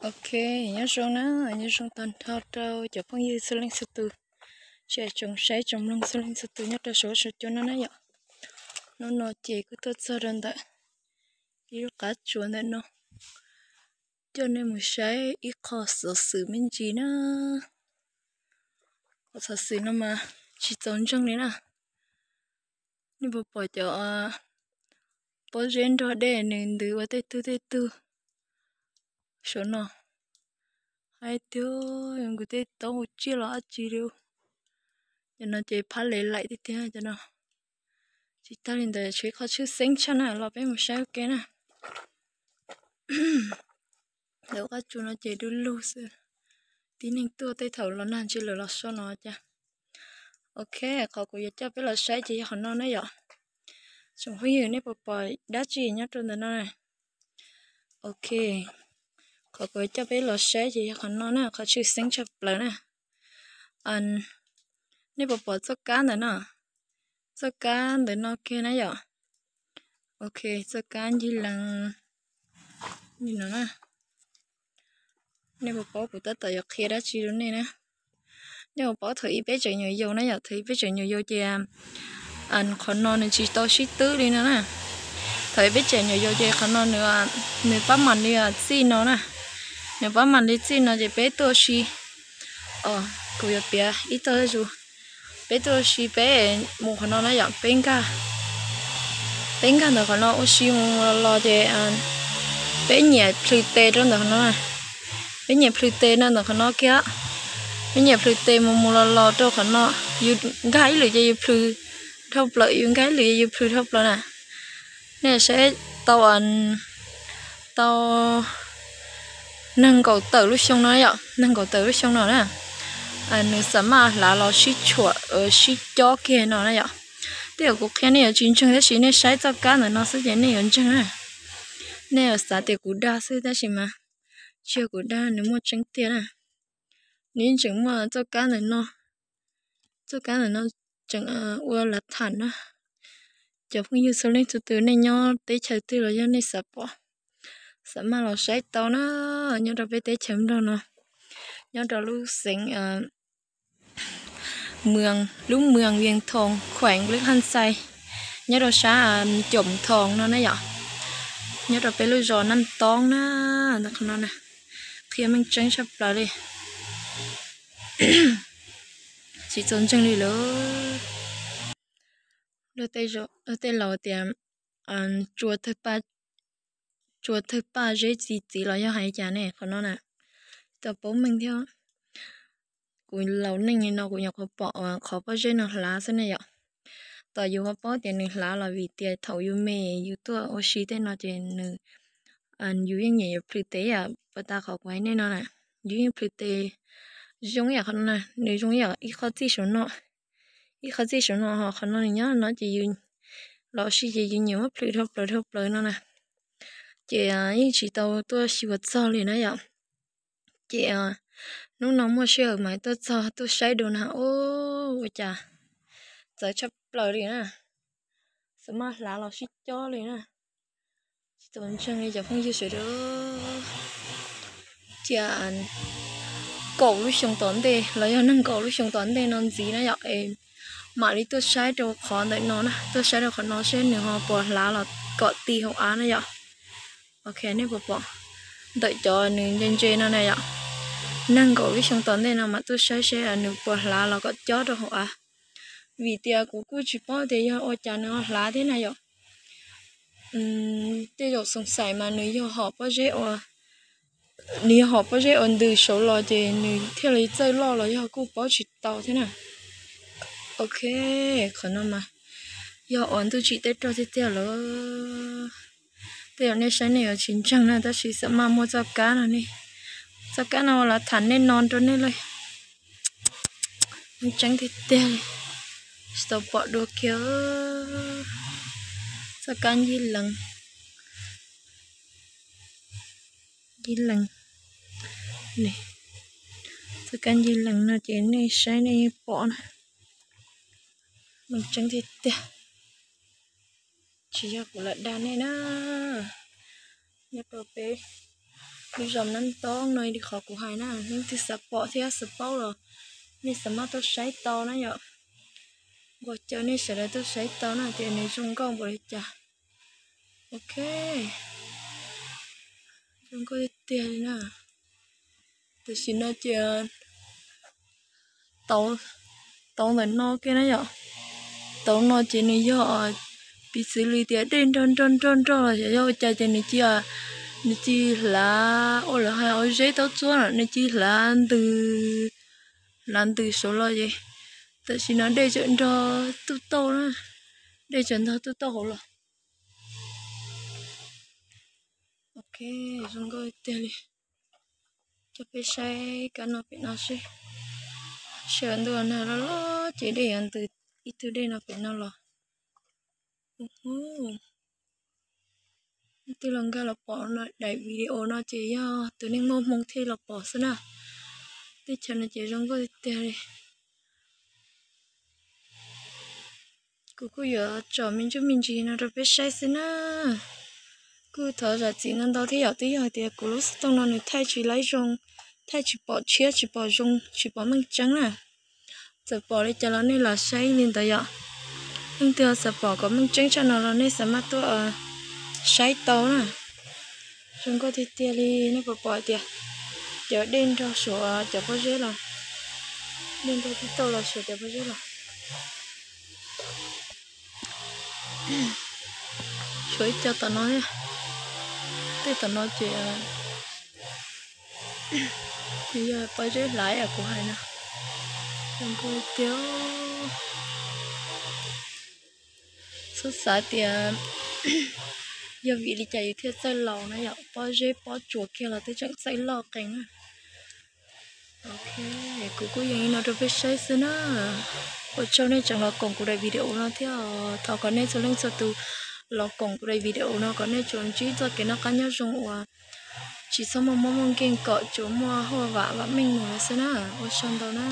Ok, nyob zoo na, nyob zoo tag nrho rau cov phooj ywg txhua leej txhua tus, tsoom saib tsoom mloog txhua leej txhua tus nyob rau saum huab saum cua no na yom. Hnub no ces kuj tuaj txog rau ntawm ib lub qab tsuas ntawm no, coj nej mus saib ib qho xov xwm me ntsis na. Qhov xov xwm no mas tsis txaus ntseeg li na. Nej puas pom cov pob zeb nrog dej nws ntws ua tej tug tej tug saum no? Hais tias nkaus tej toob ua tsiaj los dab tsi li. Cov no ces phab lev laim tiag tiag cov no. Tsis tag li ntawd tshuav ib qho tshwj xeeb tshaj na, los peb mus saib ua ke na. Lawv qab tsuas no ces du lug xwb, tib neeg tuaj tej thaum los nag ntshe lawv los so no cas. Ok, qhov kuv yuav coj peb los saib ces yog qhov no na yom. Tsoom phooj ywg, nej puas pom dab tsi nyob rau ntawm no? Ok, qhov kuv yuav coj peb los saib ces yog qhov no na, qhov tshwj xeeb tshaj plaws na. Nej puas pom txoj kab ntawm no? Txoj kab ntawm no kiag na yom. Ok, txoj kab ncig lees li no na. Nej puas paub kuv tab tom yuav qhia dab tsi rau nej na? Nej puas paub thaum ub peb tseem nyuam yaus na yom, thaum ub peb tseem nyuam yaus ces qhov no nws tsis tau sib twb li no na. Thaum ub peb tseem nyuam yaus ces qhov no nws pab mam li txij no na. Nws pab mam li txij no ces peb tuaj ua si. Kuv yuav piav ib txoj zus. Peb tuaj ua si peb mus qhov no na yom, peb nkag, peb nkag ntawm qhov no ua si mus mus los los ces peb nyiam plhws tes rau ntawm qhov no. Peb nyiam plhws tes no ntawm qhov no kiag. Peb nyiam plhws tes mus mus los los rau qhov no. Yus nkag ib lwm ces yus plhws dhau plaws, yus nkag ib lwm ces yus plhws dhau plaws na. Nej saib tau, tau nees nkaum tawm lub xyoo no yom, nees nkaum tawm lub xyoo no na. Nws xam maj hlav los sib tshuam sib cob kiag no na yom. Tej zaum kuv qhia nej yuav tsis ntseeg tab sis nej saib txoj kab ntawm no xwb ces nej yuav ntseeg na. Nej yuav xav tias kuv dag xwb tab sis mas tsis yog kuv dag, nws muaj tseeb tiag na. Nws yeej tseem muaj txoj kab ntawm no. Txoj kab ntawm no tseem ua lav tham na. Cov phooj ywg txhua leej txhua tus nej nyob teb chaws twg los yog nej xav pom, xam maj los saib tau na. Nyob rau peb teb chaws Nplog no, nyob rau lub xeev, lub moos Vias Thoos, khueem Lwb Haj Xais, nyob rau sab Coom Thoos no na yom. Nyob rau peb lub zos Naj Toob na, qhov no na, qhia meej tseeb tshaj plaws li. Tsis txaus ntseeg li lawm. Luag tej laus tias tsua thawj paj zeb txi txiv los yog hais cas ne, qhov no na, tsis tau paub meej thiab. Kuv laus neej li no kuv nyuam qhuav pom qhov pob zeb no hlav xwb ne yom. Tos yus ho paub tias nws hlav los vim tias thaum yus me yus tuaj ua si tej no ces nws, yus yeej nyiam yuav plhws tes yam puas tas qhov kuv hais nej no na. Yus yeej plhws tes zoo yam qhov no na, nws zoo yam ib qho txij saum no, ib qho txij saum no ho qhov no nws nyob no ces yus los ua si ces yus nyiam muab plhws dhau plaws dhau plaws no na. Ces yeej tsis tau tuaj xyuas txog li na yom. Ces hnub no muaj sij hawm mas tuaj txog tuaj saib dua na, ua cas txawv tshaj plaws li na. Xam maj hlav los sib cob li na. Tsis tau ntseeg li cov phooj ywg sawv daws. Cia kaum lub xyoo tom ntej los yog nees nkaum lub xyoo tom ntej no ntxiv na yom, es mam li tuaj saib rau qhov ntawm no na, tuaj saib rau qhov no seb nws ho puas hlav los kom ti hauv av na yom. Ok, nej puas pom ntawm cov nws ntse ntse no na yom. Nees nkaum lub xyoo tom ntej no mam tuaj saib seb nws puas hlav los kom cob rau hauv av. Vim tias kuv kuj tsis paub tias yog ua cas nws ho hlav thiab na yom. Tej zaum xoom xais mas nws yog hom pob zeb ua, nws yog hom pob zeb ua ntws saud los ces nws thiaj li txawj loj los yog kuj paub tsis tau thiab na. Ok, qhov no mas yog ua ntuj tsim tej rog tiag tiag lawm. Tej zaum nej saib nej yuav tsis ntseeg na tab sis xam maj muaj txoj kab no ne. Txoj kab no ua lav tham nej no rau nej lawm. Tseeb tiag tiag li, tsis tau pom dua kiag. Txoj kab ncig lees, ncig lees, txoj kab ncig lees no ces nej saib nej yeej pom na. Tseeb tiag tiag, tsis yog kuv lam dag nej na. Nyob rau peb Lub zos Nab Toob no li qhov kuv hais na, leej twg xav pom thiab xav paub los nej xav maj tuaj saib tau na yom. Nqua caw nej sawv daws tuaj saib tau na tias nws zoo nkauj npaum li cas. Ok, zoo nkauj tiag tiag li na. Tam sim no ces tauv ntawm no kiag na yom. Tauv no ces nws yog piv txwv li tias dej nrog nrog nrog nrog los xyov yog ua cas ces nws cia, nws cia hlav ua lawv hais ua zeb taub txuab no, nws cia hlav ntws, hlav ntws saud los ces tam sim no dej tseem nrog tuaj tauj na, dej tseem nrog tuaj tauj hauv los. Ok, zoo nkauj tiag li. Coj peb saib kab no pem no seb, sawv ntuj nag loj loj ces dej yuav ntws ib tug dej no pem no los. Leej twg los nkag los pom daim video no ces yog tus neeg muaj hmoo thiaj los pom xwb na. Teb chaws no ces zoo nkauj tiag tiag li. Kuv kuj yuav tsom me ntsuj me ntsis no rau peb saib xwb na. Kuj thov zam txim ntau ntau thiab yom, twb yog hais tias kuv lub xov tooj no nws thaij tsis laib zoo, thaij tsis pom tshiab tsis pom zoo tsis pom meej tseeb na. Txawm pom li cas los nej lam saib li ntawd yom. Leej twg xav pom kom meej tseeb tshaj no los nej xav maj tuaj saib tau na. Zoo nkauj tiag tiag li, nej puas pom hais tias cov dej nrog suav cov pob zeb los, dej nrog tib tauj los suav cov pob zeb los. Tshuav ib co tom no thiab, tej tom no ces yog pob zeb hlav kuv hais no. Zoo nkauj tiag. Xub xav tias yog vim li cas yus thiaj txawj laus na yom, pob zeb pob tsuas kiag los twb tseem txawj loj qees na. Ok, kuv kuj yees li no rau peb saib xwb na. Ua tsaug nej tseem los koom kuv daim video no thiab, thov kom nej txhua leej txhua tus los koom kuv daim video no kom nej tsuas ntsib txoj kev noj qab nyob zoo uas tsis txhob muaj mob muaj nkeeg, kom tsuas muaj haj vam vam meej mus xwb na. Ua tsaug ntau na.